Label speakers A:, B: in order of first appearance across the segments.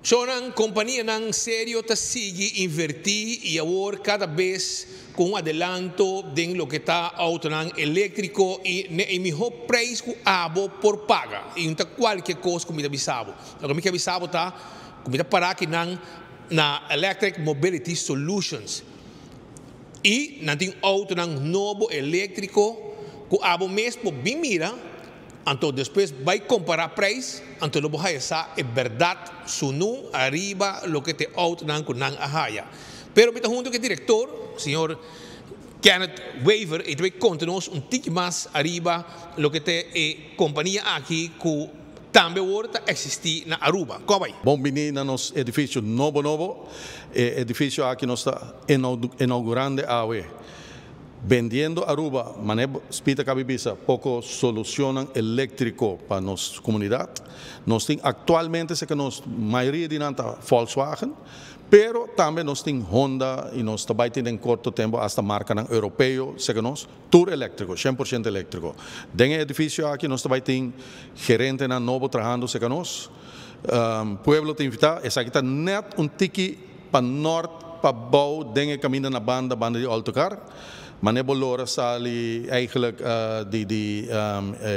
A: Shonnan, kompanianan serio ta sigui invertí i awor kada bes ku un adelanto den loke ta outonan eléktriko i na e mihó preis ku abo por paga. I no ta kualke kos ku mi ta bisa bo. Loke mi ke bisa bo ta ku mi ta pará akinan na Electric Mobility Solutions i nan tin outonan nobo eléktriko ku abo mes por bin mira. Anto despues bai kompará preis, anto lo bo haya sa e bèrdat sunu ariba loke t'e outonan ku nan a haya. Pero mi ta huntu ku e direktor, señor Kenneth Wever, i ta bai konta nos un tiki mas ariba loke t'e e kompania aki ku tambe awor ta eksistí na Aruba. Kò bai?
B: Bon bini na nos edifisio nobo nobo. E edifisio aki nos ta inaugurando awe. Bendiendo Aruba, mane Spita kabi bisa, poko solucionnan electrico pa nos comunidad. Nos tin actualmente se ke nos mayoria di nan ta Volkswagen, pero tambe nos tin Honda y nos ta bay tin den corto tempo hasta marcanan Europeo se ke nos, tur electrico, 100% electrico. Den e edificio aki nos ta bay tin gerentenan nobo trahando se ke nos. Pueblo ta invita, esaki ta net un tiki pa nort pa bou den e kaminda na banda banda di Oltocar. Mane bo lora sali eigenlijk di di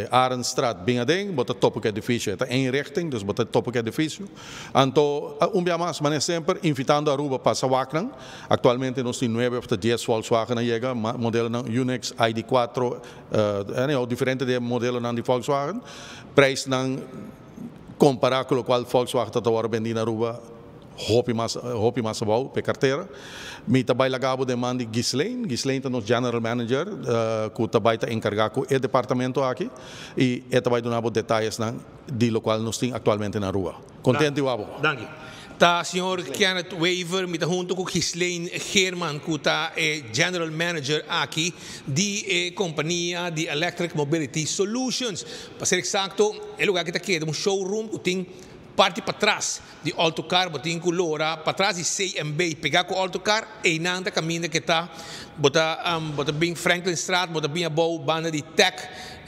B: Arendstraat bin aden, bo ta topa ku e edifisio. E ta één richting, dus bo ta topa ku e edifisio. Anto un bia mas, mane semper invitando Aruba pasa wak nan. Aktualmente nos tin nuebe of ta dies Volkswagen a yega, modelonan Unex, ID 4, anyhow diferente di e modelonan di Volkswagen. Prijsnan kompara ku lokual Volkswagen ta ta wòrdu bendí na Aruba, hopi mas hopi mas abou p'e kartera. Mi ta bai laga bo den man di Ghislaine. Ghislaine ta nos general manager ku ta bai ta enkargá ku e departamento aki i e ta bai duna bo detayesnan di lokual nos tin aktualmente na Aruba. Kontento i wak bo.
A: Danki. Ta señor Kenneth Wever, mi ta hunto ku Ghislaine Geerman ku ta e general manager aki di e kompania di Electric Mobility Solutions. Pa ser eksakto, e lugá aki ta keda un showroom ku tin parti patras di Autocar, bo tin ku lora patras di CMB pegá ku Autocar, einan ta kaminda ke ta, bo ta bo ta bin Franklinstraat, bo ta bin abou banda di Tech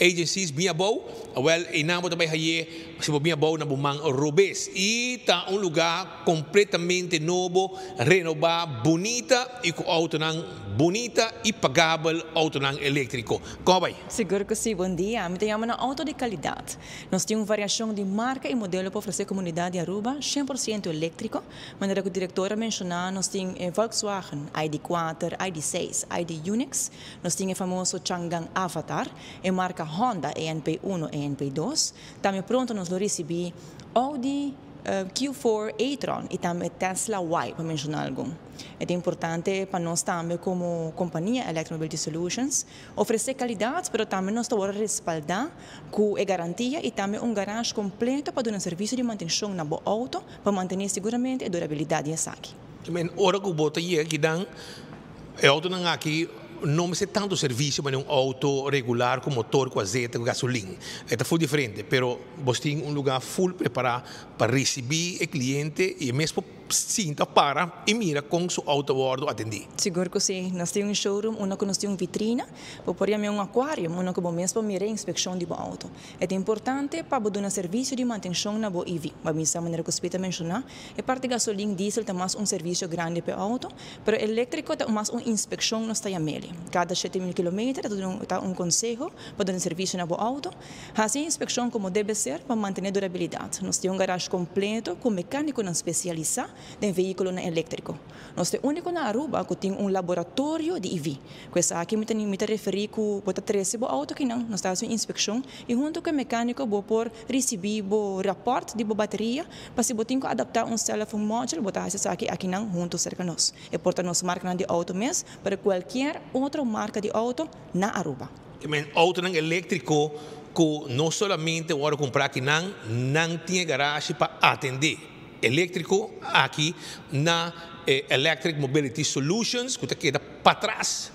A: Agencies bin abou, awel einan bo ta bai haye si bo bin abou na bo man robes. I ta un lugá kompletamente nobo, renobá, bunita i ku outonan bunita i pagabel, outonan eléktriko. Kon a bai?
C: Sigur ku si, bon dia. Mi ta yama nan outo di kalidat. Nos tin un variashon di marka i modelo pa ofresé komunidat di Aruba, 100% eléktriko. Manera ku direktor a menshoná, nos tin e Volkswagen ID 4, ID 6, ID Unyx, nos tin e famoso Changan Avatar, e marka Honda ENP 1, ENP 2. Tambe pronto nos lo risibí Audi Q4 e-tron i tambe Tesla Y, pa menshoná algun. E ta importante pa nos tambe komo kompania Electric Mobility Solutions ofresé kalidat, pero tambe nos ta wòrdu respaldá ku e garantia i tambe un garage kompleto pa duna servisio di mantenshon na bo outo pa mantené siguramente e durabilidat di esaki.
A: Men ora ku bo ta yega kidan e outonan aki no mester tantu servisio manera un outo regular ku motor ku azeta ku gasolin. E ta ful diferente, pero bo tin un lugá ful prepará pa risibí e kliente i e mes por sinta para i mira kon su outo a wòrdu atendí.
C: Sigur ku si. Nos tin un showroom unda ku nos tin un vitrina. Bo por yam'é un akuarium unda ku bo mes por mira e inspekshon di bo outo. E ta importante pa bo duna servisio di mantenshon na bo EV. Bo a bisa manera ku Speed a menshoná, e parti gasolin, diesel ta mas un servisio grandi pa e outo, pero eléktriko ta mas un inspekshon nos ta yam'el. Kada 7000 kilometer ta duna ta un konseho pa duna servisio na bo outo. Hasi e inspekshon komo debe ser pa mantené durabilidat. Nos tin un garash kompleto ku mekánikonan spesialisá den vehíkulonan eléktriko. Nos ta e úniko na Aruba ku tin un laboratorio di EV. Ku esaki mi ta mi ta referí ku bo ta trese bo outo akinan, nos ta hasi un inspekshon i huntu ku e mekániko bo por risibí bo rapòrt di bo bateria pa si bo tin ku adaptá un sèl òf un module bo ta hasi esaki akinan huntu serka nos. E por ta nos markanan di outo mes, pero kualkier otro marka di outo na Aruba.
A: I men outonan eléktriko ku no solamente wòrdu kumprá akinan, nan tin e garashi pa atendé eléktriko aki na e Electric Mobility Solutions ku ta keda patras.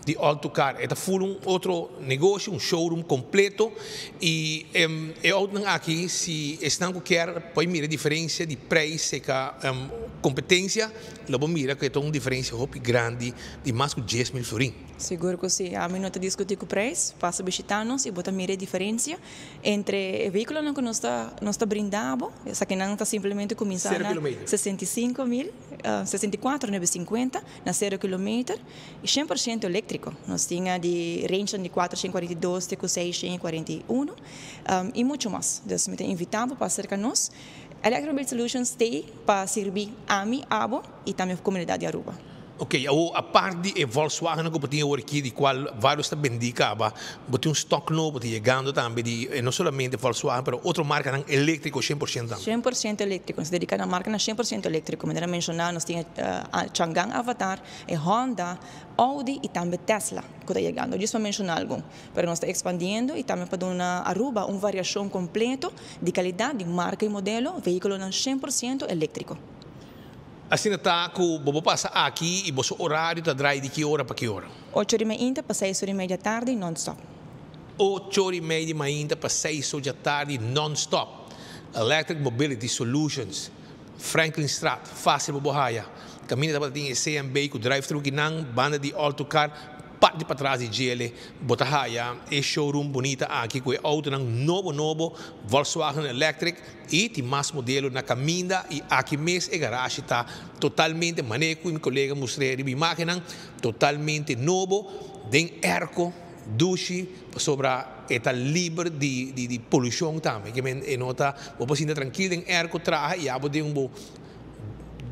A: Di All2Car. E ta full un otro negoshi, un showroom completo y e autonan aki, si esnan cu kier por mira diferencia di prijs cerca competencia, lo bo mira cu ta un diferencia hopi grandi di mas cu 10,000 florin.
C: Sigur cu si. Ami no ta discuti cu prijs, pasa bishita nos y bo ta mira e diferencia entre e vehiculo cu nos ta brindando, esaki nan ta simplemente cuminsa
A: 0
C: na
A: kilometer.
C: 65 mil, 64,950 na 0 kilometer y 100% electrico. Nos tin di range di 442 te 641 y mucho mas. Anto, mi ta invita pa acerca nos. Electric Mobility Solutions ta pa sirbi ami, abo y tambe e comunidad di Aruba.
A: Ok, aparte di Volkswagen cu tin aki, di cual varios ta bendi caba, tin un stock nobo ta yegando tambe di no solamente Volkswagen, pero otro marca electrico 100% tambe.
C: 100% electrico. Nos ta dedica na marca 100% electrico. Manera menciona, nos tin Changan Avatar, e Honda, Audi y tambe Tesla cu ta yegando. Djis pa menciona algun. Pero nos ta expandiendo y tambe pa duna Aruba un variacion completo di calidad di marca y modelo, vehiculo 100% electrico.
A: Asina ta cu bo pasa aki y bo horario ta draai di ki ora pa ki ora?
C: 8:30 pa 6:30 di atardi, non-stop.
A: 8:30 di mainta pa 6 or di atardi, non-stop. Electric Mobility Solutions, Franklin Straat, facil pa bo haya. Caminda tin CMB cu drive-thru cu nan, banda di All2Car, parti patras di dje, bo ta haya e showroom bunita aki cu auto nan nobo nobo, Volkswagen Electric y tin mas modelo na caminda y aki mes e garage ta totalmente maneco y mi colega mustra e imagen totalmente nobo, den airco, dushi, sobra ta liber di polucion tambe, kiermen e no ta, bo por sinta trankil den airco traha y abo den un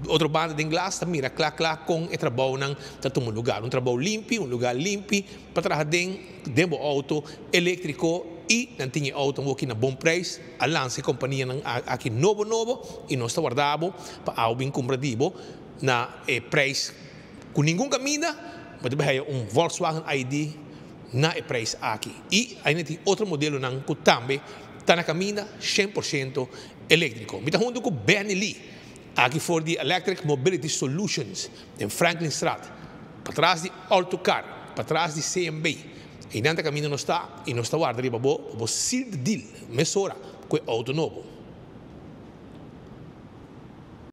A: otro banda di glas, ta mira cla cla con e trabou nan ta tuma luga, un trabou limpi, un luga limpi pa traha den auto electrico y nan tin auto aki na bon prijs, a lansa compania nan aki nobo nobo y nos ta warda bo pa abo bin cumpra di bo na prijs cu ningun caminda, mas bay un Volkswagen ID na e prijs aki. Y ainda tin otro modelo nan cu tambe ta na caminda 100% electrico. Mi ta hunto cu Benny Lee, aki for di Electric Mobility Solutions, na Franklin Straat, patras di All2Car, patras di CMB. Y nan caminda nos ta, y nos ta warda riba bo, bo seal the deal, mesora, cu auto nobo.